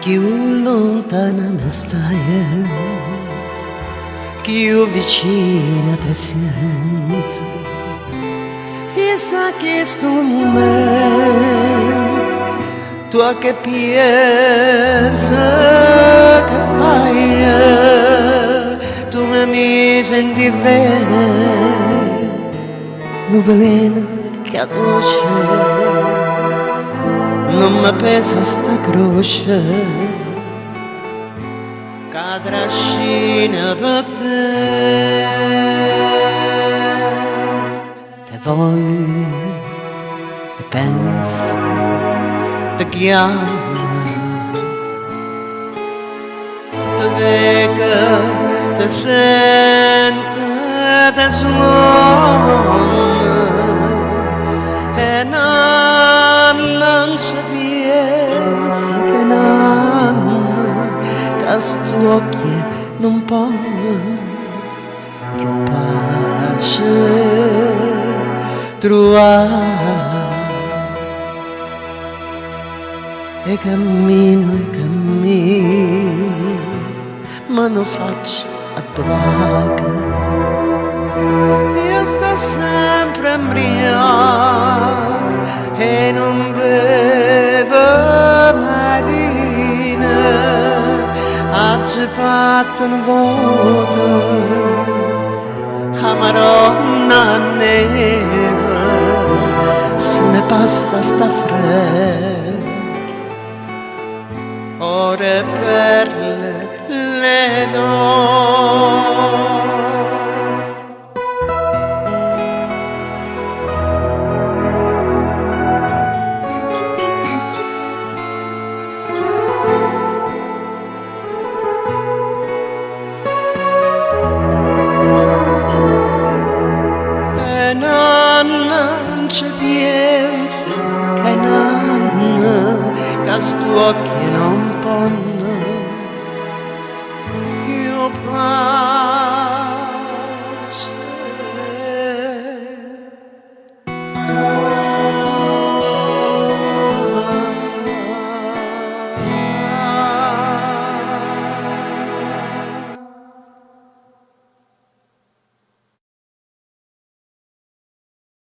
Cchiù luntana me staje, cchiù vicina te sient. Chissà chistu mument tu a che pienze, che faje, tu m'he mis int' 'e vene nu veleno ch'è doce, nun me pesa sta croce ca trascino pe te. Te voglio, te penso, te chiammo, te veco, te sento, te suonno e nanna nun ce pienze che n'anno ca st'uocchie nun ponno cchiù pace truvà. E cammino e cammino, ma nun saccio addò vaco. Io sto sempre 'mbriaco e nun bevo mai vino. Aggio fatto nu voto 'a Maronna 'a neve, si me passa sta freve, oro e perle le do. E nanna nun ce pienze che nanna ca st'uocchie non